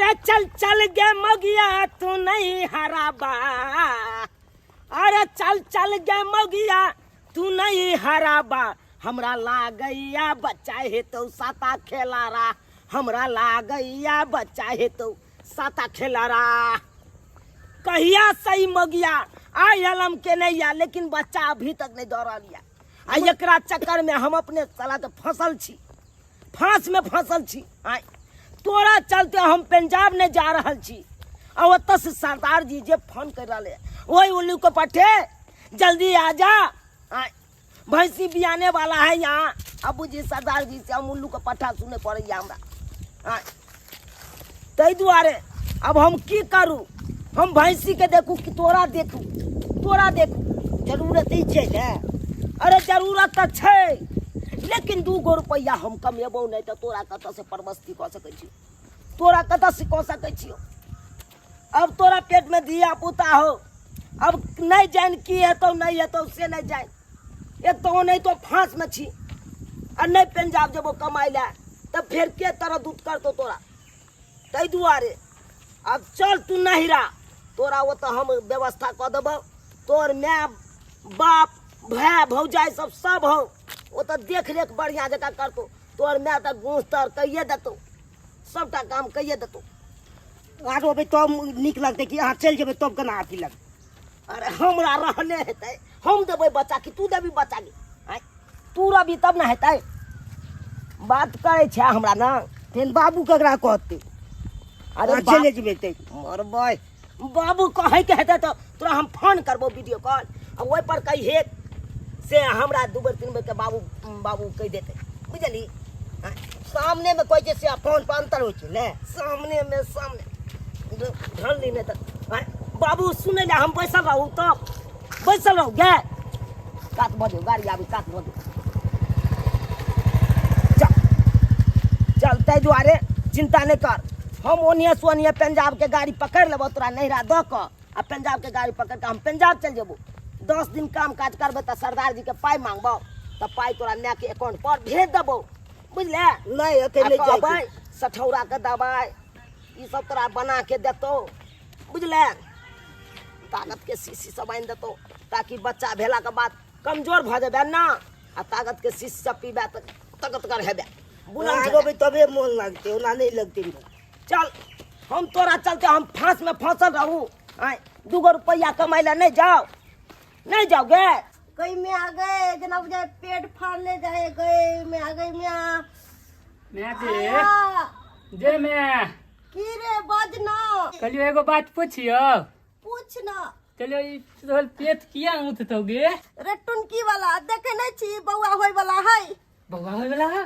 अरे चल चल गे मगिया तू नहीं हराबा, अरे चल चल गे मगिया तू नहीं हराबा, हमरा लागैया बच्चा हेतौ साता खेलारा, हमरा लागैया बच्चा हेतौ साता खेलारा। कहिया सही मगिया आइ अलम के नहीं या, लेकिन बच्चा अभी तक नहीं दौड़ल या। आ एकरा चक्कर में हम अपने साला के फसल छी, फांस में फसल छी। आइ तोरा चलते हम पंजाब नहीं जा रहल छी। आ ओतऽ से सरदार जी जे फोन कर रहा है, ओही उल्लू को पठे जल्दी आ जा, आइ भैंसी बियाने वाला है यहाँ। अबू जी सरदार जी से हम उल्लू के पट्ठा सुने पड़ैया हमरा। आइ ताहि दुआरे अब हम की करू, हम भैंसी के देखू कि तोरा देखू, तोरा देखू। जरूरत ई छै ने। अरे जरूरत तऽ छै, लेकिन 2 गो रुपैआ हम कमेबो नहि तऽ तोरा कतऽ से परबस्ती कऽ सकै छी, तोरा कतऽ से कऽ सकै छियौ। अब तोरा पेट में धिया पुता हो, अब नहीं जान की हेतौ नहीं हेतौ से नहीं जान। एक तो ओनाहितो फांस में छी आ नहीं पंजाब जेबो कमाइ लए तऽ फेर के तरह दूध करतौ तोरा। ताहि दुआरे अब चल तू नहिरा, तोरा ओतऽ हम व्यवस्था कऽ देबौ। तोर माय बाप भाय भौजाइ सब सब हौ, ओतऽ देख रेख बढ़िआँ जकाँ करतौ। तोर माय तऽ गूँह तर कहिए देतौ, सबटा काम कहिए देतौ। आर अबै तब नीक लगतै कि अहाँ चलि जेबै तब केना अथी लगतै? अरे हमरा रहने हेतै, हम देबै बच्चा कि तू देबी बच्चा के? आँय, तू रहबी तब ने हेतै। बात करै छै हमरा ना। फेर बाबू ककरा कहतै? अरे अहाँ चलि जेबै तऽ मरबै। बाबू कहै के हेतै तऽ तोरा हम फोन करबो वीडियो कॉल, आ ओहि पर कहिहे से हमरा 2 बेर 3 बेर के बाबू बाबू कहि देतै, बुझली? आँय, सामने में कहै छै से आ फोन पर अंतर होइ छै ने। सामने में सामने ढल ली नहि तऽ। आँय, बाबू सुनै लए हम बैसल रहू, तऽ बैसल रहू गे। कात भऽ जाउ, गाड़ी आबी, कात भऽ जाउ। चल चल, ताहि दुआरे चिंता नहि कर, हम ओनिए से ओनिए पंजाब के गाड़ी पकड़ि लेबौ, तोरा नैहरा दऽ कऽ आ पंजाब के गाड़ी पकड़ि कऽ हम पंजाब चलि जेबौ। 10 दिन काम काज करबै तऽ सरदार जी के पाइ मांगबौ, तऽ पाइ तोरा मायके अकाउंट पर भेज देबौ, बुझले? नहि, एखन नहि जाइ कहबै सठौरा के दबाइ ई सब तोरा बना के देतौ, बुझले? ताकत के शीशी सब आनि देतौ, ताकि बच्चा भेला के बाद कमजोर भऽ जेबै ना, आ ताकत के शीशी सब पीबै तऽ ताकतगर हेबै। बुलंद हेबै तबे मोन लगतै, ओना नहि लगतै मोन। चल, हम तोरा चलते हम फांस में फंसल रहू। आँय, 2 गो रुपैआ कमाइ लए नहि जाओ, नहीं जाओ गे। कहीं में आ गए जना बुझाए पेट फाड़ने जाए गए में आ गई में आ। मैं दे जे मैं की रे बाज ना। कहलियो एगो बात पूछियो। पूछ ना। कहलियो ई तोहर पेट किया उठतौ गे? रे टुनकी वाला देखे नहीं छी बौआ होय वाला है। बौआ होय वाला है?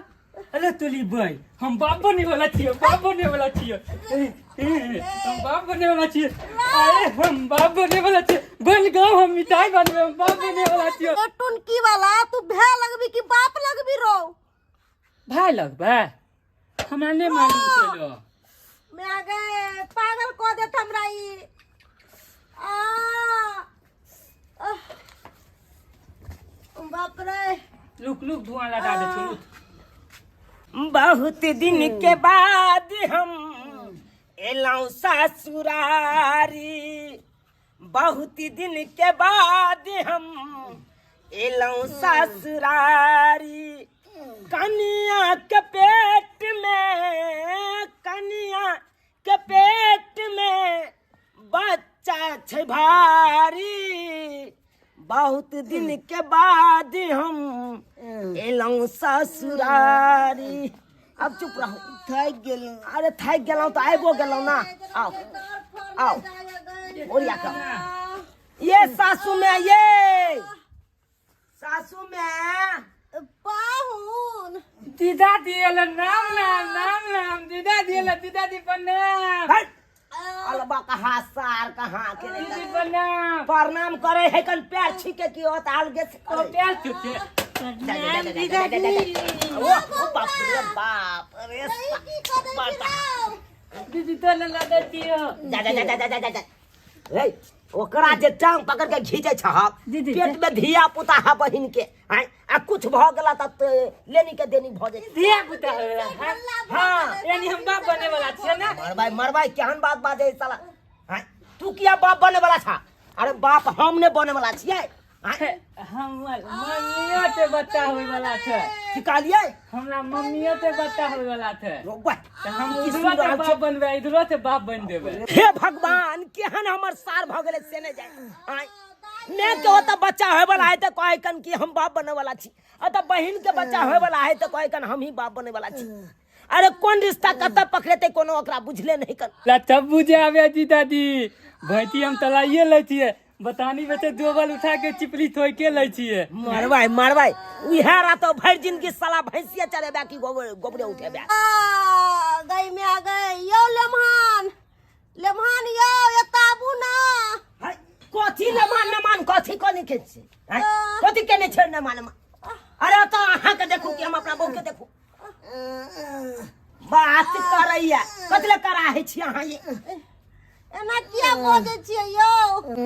अरे तुली भाई हम बाप बने वाला छियो, बाप बने वाला छियो। हम बाप बने वाला छियो। अरे हम बाप बने वाला छियो, बन गाँव हम मिठाई बनबे, हम बाप बने वाला छियो। रे टुनकी वाला तू भै लगबी कि बाप लगबी रो? भाई लगबे हमरा नहीं मालूम चलो। मैं आ गए पागल को देत हमरा ई। आ, आह, बाप रे। लुक लुक धुआं लगा दे छो, लुक। बहुत दिन के बाद हम एलौं ससुरारी, बहुत दिन के बाद हम एलौं ससुरारी, कनिया के पेट में, कनिया के पेट में बच्चा छै भारी, बहुत दिन के बाद हम एलौं ससुरारी। अब चुप रहू, थाकि गेलहुँ। अरे थाकि गेलहुँ तऽ आबिओ गेलहुँ ना। आओ आओ ओरिया कर। ये सासू में, ये सासू में पाहुन दीदा दियल नाम नाम नाम नाम दीदा दियल, दीदा दी प्रणाम। हट! अलबा कहाँ सार कहाँ के नहीं दीदी प्रणाम। प्रणाम करे है कन पैर छीके की होत अलगे से ओ करे। पैर छूते। प्रणाम दीदा जी। ओ ओ बाप रे बाप रे। की करै छी राव? दीदी तो न लगा दियो। जा जा जा जा जा जा जा। ए ओकरा जे टांग पकड़ के घीचे छहक दीदी, पेट में धिया पुता है बहिन के आय आ कुछ भ गेला त लेनी के देनी भ जाई। धिया पुता होय वाला है। हां यानी हम बाप बने वाला छियै ना। मरबाई मरबाई केहन बात बाजे साला। आय तू किया बाप बने वाला छा? अरे बाप हम ने बने वाला छियै। आय हमर मम्मियो के बच्चा होय वाला छै। की कहलियै? हमरा मम्मियो के बच्चा होय वाला छै। रोबा तऽ हम की इधरो सुन के रहल बाप छी? बनबै, इधरो के बाप बन देबै। हे भगवान केहन हमर सार भ गेलै से नहि जाय। आय मैं के ओतऽ बच्चा होय वाला है तऽ कहै कन कि हम बाप बने वाला छी, आ तऽ बहिन के बच्चा होय वाला है तऽ कहै कन हम ही बाप बने वाला छी। अरे कोन रिश्ता कतऽ पकड़ेतै कोनो ओकरा बुझले नहि कन। ला तब बुझे आबे जी दादी, भैती हम तलाइए लै छियै, बतानी बेटे दोबल उठा के चिपली थोइ के लै छियै। मरवाई मरवाई उहे रातो भरि जिंदगी साला भैंसिया चरेबे कि गोबरे उठेबे। आ, गई में आ गए यो लेमहान, लेमहान यो एतऽ आबू ना। है, कथी लेमान नेमान कथी कोनी के छै? है, कथी केने छै नेमान नेमान? अरे तऽ अहाँके देखू कि हम अपना बहू के देखू। बात करैया कथी लए कराहै छी अहाँ ये? एना किया बजै छियै यौ?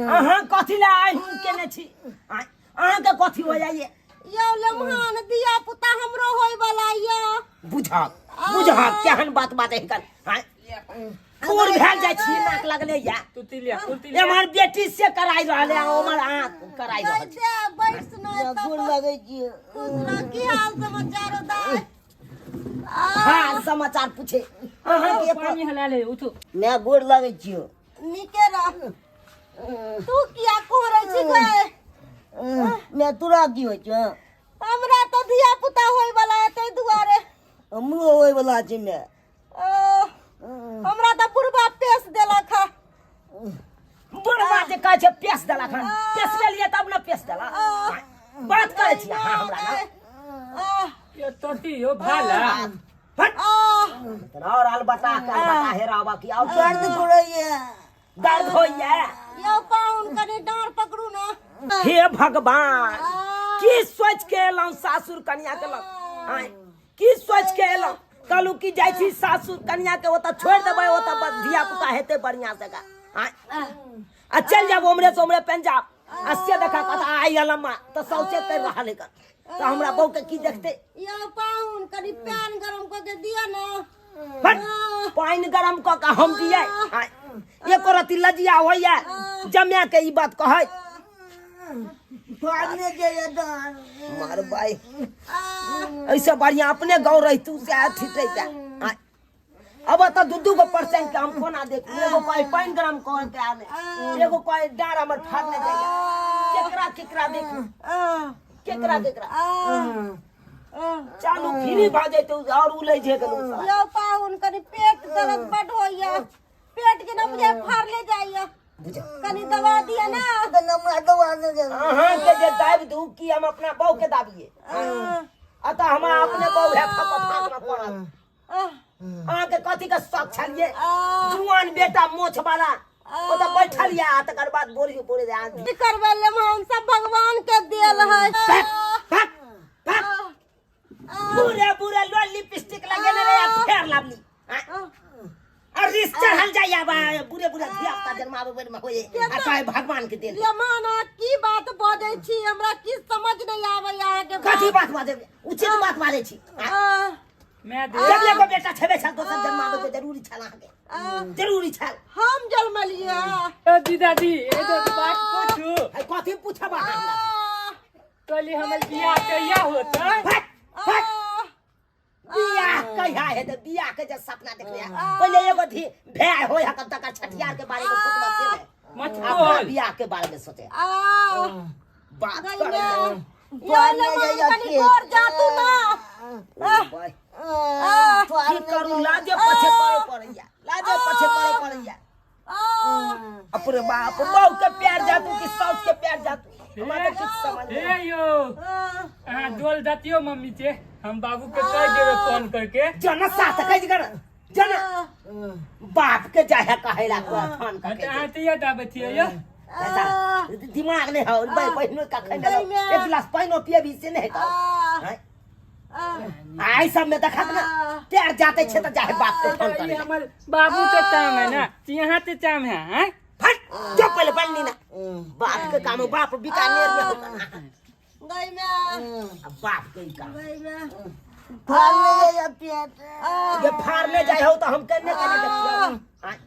अहाँ कथी लए आइ हम केने छी? आँय, अहाँके कथी हो जाइए? यौ लेमहान धिया पुता हमरो होय वाला यौ। बुझक बुझक केहन बात बाजै हिनकर। आँय, बूढ़ भेल जाइ छी नाक लगले या। तू तिलिया, तू तिलिया। एम्हर बेटी से कराइ रहल है, ओम्हर अहाँ कराइ रहल छी। बैठ बैठ ना गोर लगै छियै। खुश रह, की हाल समाचार दाय? हाल समाचार पूछे अहाँके एतऽ- पानी हला ले उठू। मैं गोर लगै छियौ। नीके रह। तू किया कोहरै छी गै? मैं तोरा की होइ छौ? हमरा तऽ धिया पुता होय वाला है ताहि दुआरे। हमरो होय वाला छै मैं। हमरा तऽ बुढ़बा पेश देलक हँ। बुढ़बा जे कहै छै पेश देलक हन, पेश लेलियै तब ने पेश देलक। बात करै छी अहाँ हमरा ना। यो तोती यो भाला। हट। और अलबता के अलबता हेराबा की और दर्द करैया। दर्द होइया। यौ पाहुन कनि डाँर पकड़ू ना। हे भगवान की सोच के एलहुँ सासुर कनिया के लग? आँय, की सोच के एलहुँ? कहलहुँ कि जाइ छी सासुर कनिया के ओतऽ छोड़ि देबै, ओतऽ धिया पुता हेतै बढ़िआँ से गा। आँय, आ चलि जाब ओम्हरे से ओम्हरे पंजाब, आ से देखा कथा आइ अलम्मा तऽ सौसे तर रहल है तऽ हमरा बहू के की देखतै? यौ पाहुन कनि पानि गरम कऽ के दिअ ना। हट, पानि गरम कऽ के हम दियै? आँय, एको रत्ती लजिया होइया जमा के ई बात कहै? भागने जाइए डाँर। मारबै ऐसे बढ़िया अपने गाँव रहितू से ठीक रहिता। आँय, अब तऽ दू दू गो परसेंट के हम कोना देखू? एगो कहे पानि गरम कऽ के आने, एगो कहे डाँर हमर फाड़ने जाइए। केकरा केकरा देखू? केकरा केकरा? चालू फ्री भऽ जैतौ और उ लै जे गेलौ साला। यौ पाहुन कनि पेट दर्द बड होइया, पेट के ना बुझाय फाड़ले जाइया, कनि दवा दिअ ना। अहाँके जे दाबि दू कि हम अपना बहू के दाबिए? अतः हमरा अपने बहू है फक फाक में पड़ल। अहाँके कथी के शौक छलिए? जुआन बेटा मोछ वाला ओ तऽ बैठल या, तकर बाद बोली बोले दे। की करबै लेमहान, सब भगवान के देल है। भक भक पूरे पूरे लो लिपस्टिक लगेने रहे फेर लावली और रिस चढ़ल जाइया बा बुरे बुरे धिया पुता जन्माबै बेर में होए आ कहे भगवान के देल। लेमहान अहाँ की बात बजै छी, हमरा की समझ नहीं आबै अहाँके बात। कथी बात बाजै? उचित बात बाजै छी। मैं दे जब एगो बेटा छेबे छल दोसर जन्माबै के जरूरी छल अहाँके? जरूरी छल? हम जन्मलियै। ए दी दादी एगो बात पूछू? है, कथी पूछब अहाँ हमरा? कहली हमर बियाह कहिया होतै? हट हट, बियाह कहिया हेतै? बियाह के जे सपना देखले है, पहिले एगो धी भै होय हक तकर छठियार के बारे में सोचबा से नहि। मत अपना बोल। बियाह के बारे में सोचे बात करे। यो लेमहान कनि गोर जातू ना। की करू, लाजे पछे करे पड़ैया, लाजे पछे करे पड़ैया। अपने बाप बहू के प्यार जातू कि साउस के प्यार जातू, हमरा तऽ किछु समझ नहीं। हे यो अहाँ डोल जातियो मम्मी के, हम बाबू के कह देबै फोन करके। जना साथ कह कर जना बाप के जाहे कहेला फोन हाँ, करके। तऽ अहाँ तऽ दाबै छियै यो। ऐसा दिमाग नहीं है भाई, बहनों का खाने लग एक गिलास पानी पिए भी से नहीं है। आई सब में देखत ना प्यार जाते छे त जाहे बाप के फोन ई करे। हमर बाबू के काम है ना, यहाँ के काम है हैं? फट जो पहिले पानि ना बाप के काम बाप बीकानेर में होता गई में अब बाप के ही काम गई में फाड़ ले जाइए पेट ये फाड़ने जाय हो तो हम केने केने देखियो आय,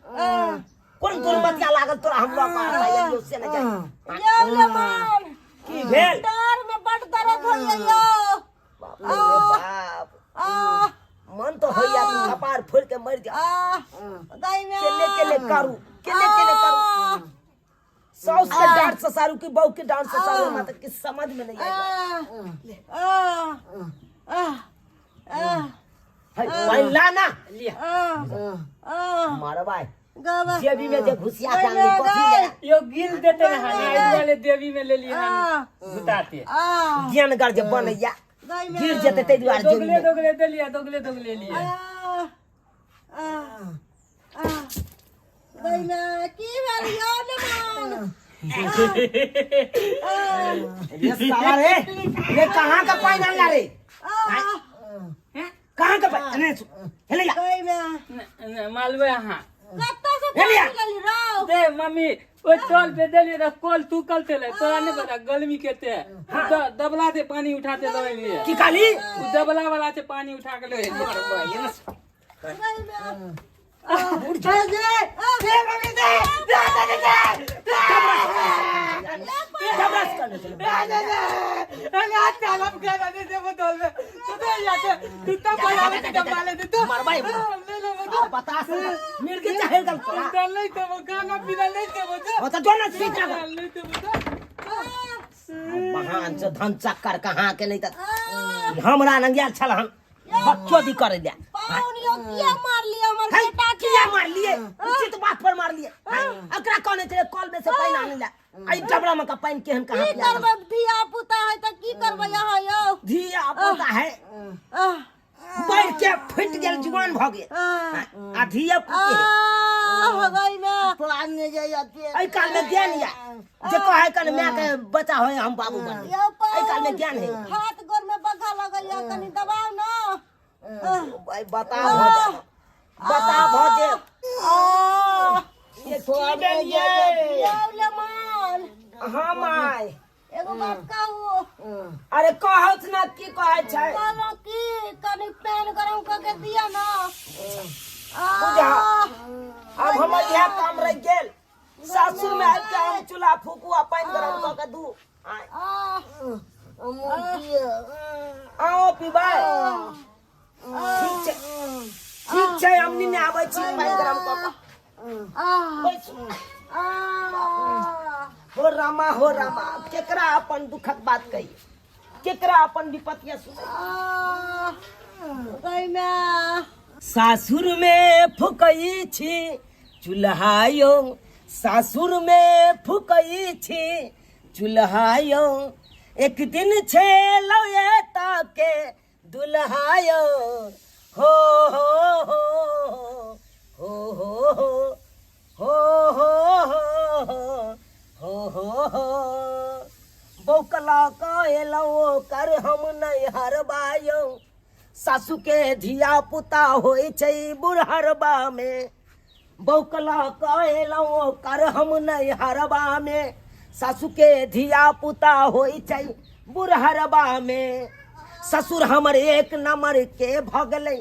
कोन दुर्मतिया लागल तोरा हम लऽ कऽ आबै यो से न जाय यो ले मान की भेल डार में बड़ दर्द होइए यो बाप रे बाप आ मन तो होइया कि कपार फोड़ के मर जा आ गई में केने केने करू केने केने करू साउस के डांट से सारू की बहू के डांट से सारू माता की समझ में नहीं आएगा आ आ आ है पानि ला ना लिया आ आ मारबाय गवा जेबी में जे घुसिया के आनली कथी ले यो गिल देते ना हन आई वाले देवी में ले लिए हन गुताते आ ज्ञान गर जे बनैया गई में गिर जेते ताहि दुआरे जेबी दोगले में दोगले दे लिया दोगले दोगले लिए आ आ आ गई में की भेल यो ने मान ये साला रे ये कहाँ का पानी आनला रे आ कहाँ का पानी नहीं हेले या गई में मालूम है हाँ कत्ता से हे लिया। पानी लेली रौ दे मम्मी ओइ टोल पे देलिए रह कल तू कल तेले तोरा नहीं पता गर्मी के ते दबला दे पानी उठाते लगे लिए की कहली उ दबला वाला से पानी उठा के ले लिए गई में जबरदस्त करने चले मरबाई बता मिर्गी चाहे गल तोरा हो त जो ना सीख लागल महान से धन चक्कर कहाँ के नहीं त हमरा नंगिया छल हन बकचोदी करे दे पाउन यो किया मार लिया हमर है बेटा के किया मार लिए उचित बात पर मार लिए हैं? एकरा कहने छले कल में से पानि आने ला आई डबरा में का पानि केहन कहाँ की पिया करबै धिया पुता है त की करबै यहाँ यौ धिया पुता है आह, बढ़ के फुटि गेल जुआन भऽ गेल आह, आ धिया पुते आह, गई में पान ले जाइए पेट एहि काल में ज्ञान या जे कहै कन माय के बच्चा होय हम बाबू बन यौ एहि काल में पाउन ज्ञान है हाथ गोर में बग्घा लगैया कनी दबाव न आह, भाई बता भऽ जा बता भऽ जे आह, ये की भेल ये यौ ले मान हाँ माय एगो बात कहू अरे कहत ना की कहै छै कहलहुँ की कनी पेन गरम कऽ के दिअ न बुझा आब हमर इएह काम रहि गेल सासुर में आबि के हम चूल्हा फूकू आ पानि गरम कऽ के दू आय। आह, आओ पीबै ठीक छै ठीक छै हम निने आबै छी पानि गरम कऽ के आह, बैसू। आह। हो रामा हो रामा केकरा अपन दुखक बात कही केकरा अपन विपत्तिया सुनाई आह, गई में सासुर में फुकई छी चूल्हा यौ सासुर में फुकई छी चूल्हा यौ एक दिन छे लौए ताके दुल्हा यौ हो हो हो हो हो हो हो हो हो हो हो हो बौकला कएलहुँ कर हम नहीं हरबायौ सासु के धिया पुता होइ छै बुढ़हरबा में बौकला कएलहुँ कर हम नहीं हरबा में सासु के धिया पुता होइ छै बुढ़हरबा में ससुर हमर एक नंबर के भऽ गेलै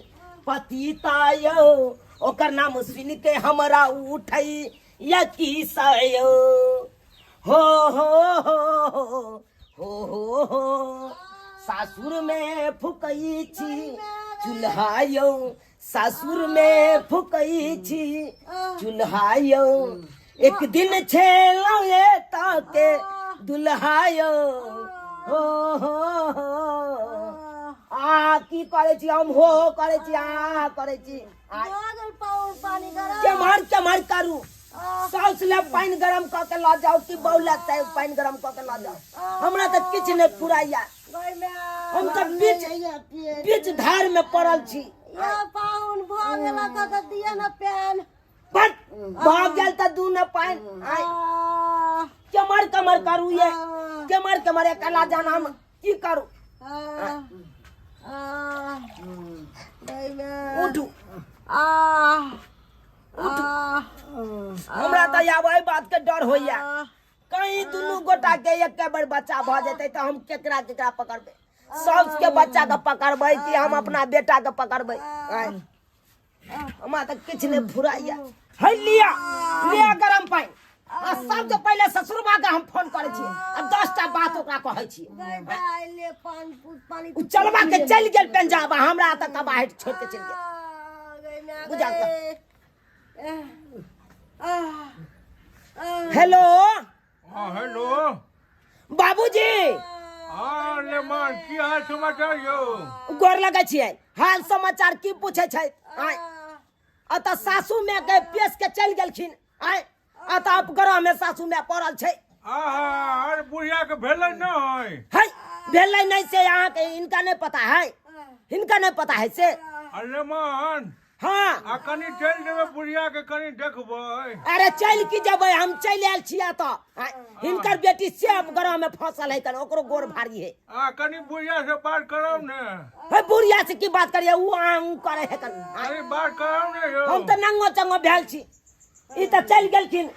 पतिता यौ ओकर नाम सुनि के हमरा उठै या की यौ हो हो हो हो हो हो सासुर में फुकै छी चूल्हा यौ सासुर में फुकै छी चूल्हा यौ एक दिन छेलौ ताके दुल्हा यौ हो हो हो आ की करै छी हम हो हो करै छी आ करै छी आ भऽ गेल पाउन पानी गरम केम्हर केम्हर करू साउस लए पानि गरम कऽ के लऽ जाउ कि बहू लए पानि गरम कऽ के लऽ जाउ हमरा तऽ किछु नहि फुराइया गई में हम तऽ बीच बीच धार में पड़ल छी या पाउन भऽ गेल तऽ दिअ न पेन बट भऽ गेल तऽ दू ने पानि आय आह, केम्हर केम्हर करू ये केम्हर केम्हर अकेला जान हम की करू आह, आह, गई में उठू आह, आह, हमरा तऽ तऽ आब एहि बात के डर होइया कहीं दुनू गोटा के एक बेर बच्चा भऽ जेतै तऽ हम केकरा केकरा पकड़बै साउस के बच्चा के पकड़बै कि हम अपना बेटा के पकड़बै आँय? हमरा तऽ किछु नहि फुराइया है लिया लिया गरम पानि आ सबसे पहिले ससुरबा के हम फोन करै छियै आ 10 टा बात ओकरा कहै छियै गई दाइ ले पान पानी ओ चलबा के चलि गेल पंजाब आ हमरा तऽ कबाहट छोड़ि के चलि गेल गई ना बुझा गई आह, आह, हेलो हाँ हेलो बाबूजी हाँ लेमान की हाल समाचार यौ गोर लगै छियै हाल समाचार की पूछै छै आँय अतऽ सासू माय के पेश के चलि गेलखिन आँय अतऽ उपग्रह में सासू माय पड़ल छै आहा अरे बुढ़िया के भेलै नहि है भेलै नहि से अहाँके हिनका नहि पता है हिनका नहि पता है से अरे लेमान हाँ आ कनि चलि जेबै बुढ़िया के कनि देखबै अरे चलि की जेबै हम चलि आयल छियै तऽ आँय, हिनकर बेटी से उपग्रह में फंसल है कन ओकरो गोर भारी है आ कनि बुढ़िया से बात करब ने हे बुढ़िया से की बात करिए ऊ अहाँ ऊ करे है कन आँय, अरे बात करब ने यौ हम तऽ नंगो चंगो भेल छी ई तऽ चलि गेलखिन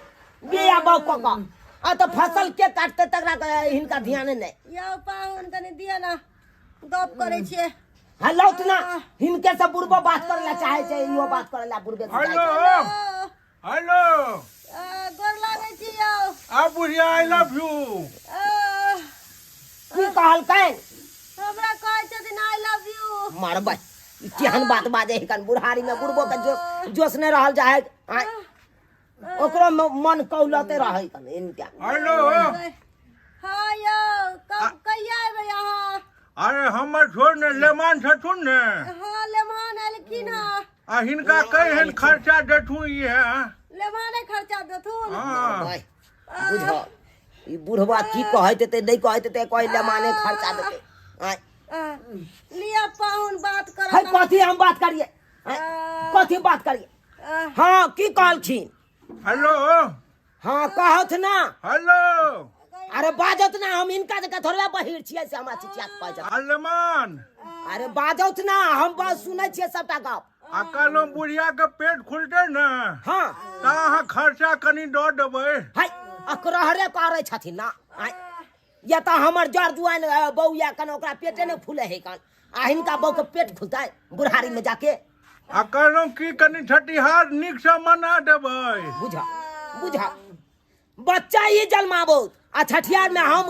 बिया बाउ कऽ कऽ आ तऽ फसल के काटतै तकरा के हिनका ध्याने नहि यौ पाहुन कनि दिअ ने गप करै छियै हाँ लौट ना हिनके से बुढ़बो बात करे ला चाहे छै इहो बात करे ला बुढ़बे से चाहे हेलो छै। यौ, हेलो गोर लागै छी यौ आ बुढ़िया I love you की कहलकै हमरा कहै छथिन I love you मरबै ई केहन बात बाजै है कन बुढ़ारी में बुढ़बो के जोश जोश नहि रहल जाए आँय ओकरो मन कौलते रहै कन इनका हेलो हाँ यौ कब कहिया एबै अहाँ अरे हमर छोड़ ने लेमान छथुन ने हाँ लेमान एलखिन हँ आ हिनका केहन खर्चा देथुन ई है लेमाने खर्चा देथुन हाँ भाइ बुझ ई बुढ़वा की कहैत हेतै नहि कहैत हेतै कहै लेमाने खर्चा देतै आँय लिअ पाहुन बात है करब कथी हम बात करिए आँय, कथी बात करिए हाँ की कहलखिन हेलो हाँ कहत ना हेलो अरे बाजत ना हम इनका जगह थोड़बे बहिर छियै से हमरा चिचिया के कहै छथिन। अलेमान अरे बाजत ना हम बस सुनै छियै सबटा गप आ कहलहुँ बुढ़िया के पेट खुलतै ने हाँ तऽ अहाँ खर्चा कनि दऽ देबै है अकरहरे करै छथिन ना आँय या तऽ हमर जर जुआन बहू या कन ओकरा पेटे नहि फूले है कन आ हिनका बहू के पेट खुलतै बुढ़ारी में जाके आ कहलहुँ की कनि छठिहार नीकसँ मना देबै बुझ बुझ बच्चा ही जन्माबो आ छठियार में हम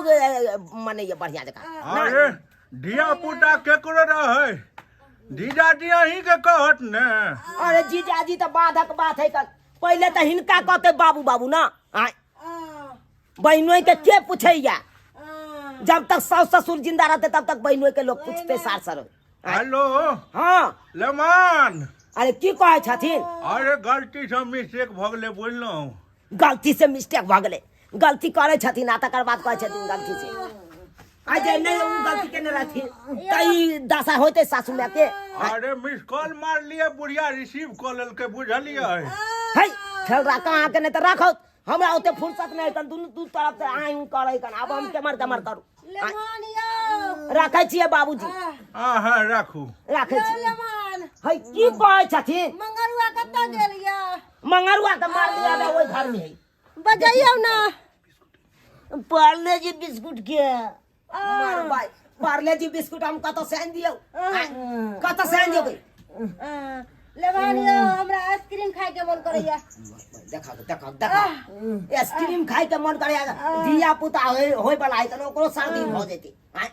मनैये बढ़िया जकाँ अरे धिया पुता केकरो रहै जीजाजी अहीँके कहत ने अरे जीजाजी तऽ बाधक बात है कन पहिले तऽ हिनका कहते बाबू बाबू ना आय बहनोई के के पूछैया जब तक सास ससुर जिंदा रहते तब तक बहनोई के लोग पूछते सार सर हेलो हाँ लेमान अरे की कहै छथिन अरे गलती से मिस्टेक भऽ गेलै बुझलहुँ गलती से मिस्टेक भऽ गेलै गलती करै छथिन आ तकर बाद कहै छथिन गलती से आ जे नहि ओ गलती केने रहथिन तऽ ई दशा होइतै सासू माय के अरे मिस कॉल मारलियै बुढ़िया रिसीव कऽ लेलकै बुझलियै है खेल राख अहाँके नहि तऽ राखौ हमरा ओते फुर्सत नहि कन दुनू दू तरफ से आइ हूँ करै कन आब हम केमर केमर करू लेमान यौ राखै छियै बाबूजी हँ हँ राखू राखै यौ छियै लेमान है की कहै छथिन मंगरुआ कतऽ गेल यऽ मंगरुआ के मार लिया बे ओहि घर में है बजैयौ ना पार्ले जी बिस्कुट के मार भाई पार्ले जी बिस्कुट हम कतौ से आनि दियौ कतौ से आनि देबै लेमान यौ हमरा आइसक्रीम खाय के मन करैया देखा देखा देखा आइसक्रीम खाय के मन करे धिया पुता होय होय वाला है तन ओकरो सर्दी भऽ जेतै आँय?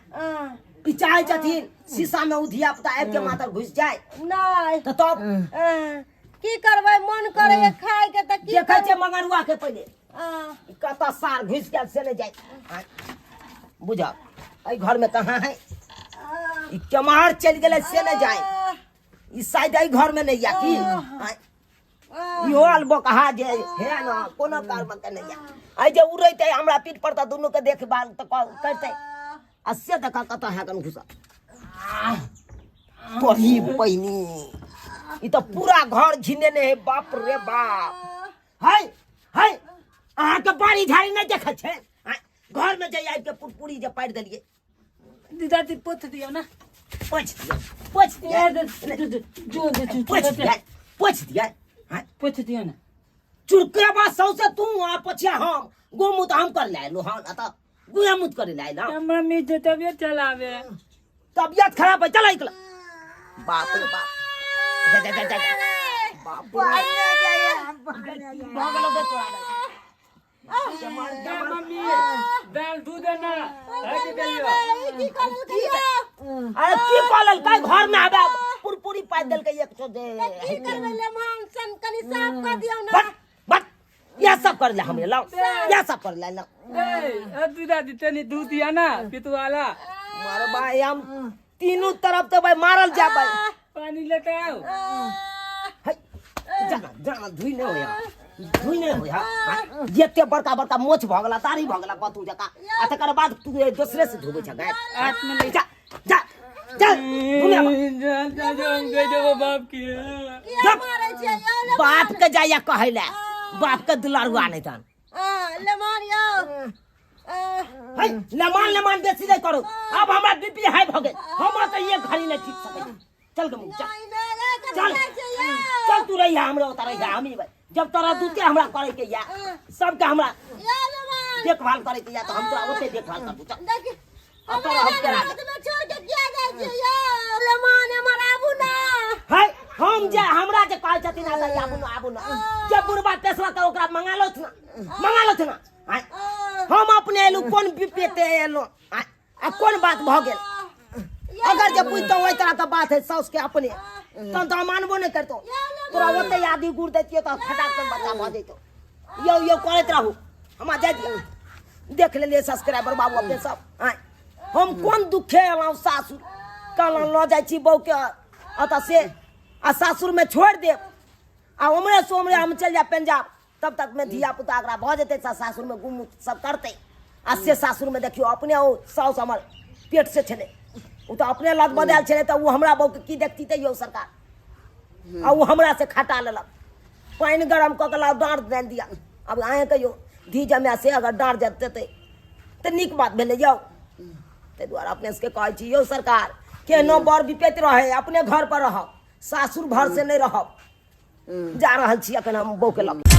ई चाहै छथिन शीशा में उ धिया पुता आबि के मातर घुसि जाय नहि तऽ तब की करबै मन करैया खाय के तऽ की देखै छियै मंगरुआ के पहिले आ, ई कतऽ सार घुसि गेल से नहि जाय आँय? बुझल एहि घर में कहाँ है आ, ई केम्हर चलि गेलै से नहि जाय आ, ई शायद एहि घर में नहि या की आँय? आ, इहो अलबकहा जे हे न कोनो कर्म के नहि या आइ जे उड़ैतै हमरा पीठ पर तऽ दुनू के देखभाल तऽ करतै आ से देखा कतऽ है कन घुसल तोही बहिनी ई तऽ पूरा घर घिनेने है बाप रे बाप है है अहाँके बाड़ी झाड़ी नहि देखै छै आँय, घरमे जे आबि के पुरपुरी जे पारि देलियै दादी पोथ दियौ ने पोछि दियौ पोछि दियौ जो पोछि दियौ पोछि दियौ आँय, पोथ दियौ ने चुरकेबा सौसे तू आ पछिया हम गोमुत हम कर ले आइलो हन अतः गुया मुत करे ले आइलो मम्मी जो तबियत चलावे तबियत खराब है चल निकल बाप रे बाप जा जा जा जा जा। बाप रे भऽ गेलौ बे तोरा ए मम्मी दाल दूध है ना है के देलियो की करल अरे की कहल काय घर में आबे पुरपुरी पाइ देलकै एक सौ दे की करबै लेमान सन कनि साफ कर दियौ ना बट बट यह सब कर ले हमरे लाओ यह सब कर ले लाओ ए ए दूध दादी तनी दूध दिया ना पितवाला मारो भाई हम तीनों तरफ तो भाई मारल जा भाई पानी लेके आओ है जाना जाना धुई नहीं होया धुई नहीं होया एते बड़का बड़का मोछ भऽ गेला दाढ़ी भऽ गेला कतू जका आ तकर बाद तू दोसरे से धोबै छ गाय हाथ में ले जा जा जा घुमे आबा। जा जा जा हम गए जब बाप की किया मारै छियै यौ लेमान बाप के जाइया कहै ले बाप के दुलारुआ नहीं तहन आ, लेमान यौ आ, है लेमान लेमान बेसी नहीं करू अब हमरा बीपी हाई भऽ गेल हमरा तऽ एक घड़ी नहीं ठीक सकै छी। चल गमू चल नहि, नहि, नहि, कथी चल। जाइ छियै यौ चल तू रहिया हमरा ओतऽ रहिया हम ही जब तोरा दूते हमरा करे के या सबके हमरा यौ लेमान देखभाल करे के या तऽ हम तोरा ओते देखभाल करबू चल देखि अब हमरा तोरा हम करा हाथ में छोड़ के किया जाइ छियै यौ लेमान हमर आबू ना है हम जे हमरा जे कहै छथिन आ तऽ आबू ना आबू ना जे बुढ़बा पेशवा के ओकरा मंगा लौथ ना मंगा लौथ ना आँय, हम अपने एलू कोन विपेते एलू आँय, आ कोन बात भऽ गेल अगर जे बुझतौ ओहि तरह के बात है साउस के अपने तहन तऽ हम मानबो नहि करतौ तोरा ओते आदि गुड़ दैतियो तऽ फटाक से बच्चा भऽ जैतौ यौ यौ करैत रहू हमरा जाय दिअ देख लेलियै सब्सक्राइबर बाबू अपने सब आँय हम कोन दुखे एलहुँ सासुर कहलहुँ लऽ जाइ छी बहूके अतऽ से आ सासुरमे छोड़ि देब आ उम्हरे से उम्हरे हम चलि जायब पंजाब तब तक में धिया पुता ओकरा भऽ जेतै सब सासुरमे गुम सब करतै आ से सासुरमे देखियौ अपने ओ साउस हमर पेट से छलै ओ तऽ अपने लग बदायल छलै तऽ ओ हमरा बहूके की देखती तऽ यौ सरकार आ ओ हमरा से खटा लेलक पानि गरम कऽ के लाउ डाँट डालि दिअ आब अहेँ कहियौ धी जमाए से अगर डाँट देतै तऽ नीक बात भेलै यौ ताहि दुआरे अपने सबके कहै छी यौ सरकार केहनो बड़ विपैत रहै अपने घर पर रहब सासुर भर से नहि रहब जा रहल छी अखन हम बहूके लऽ के।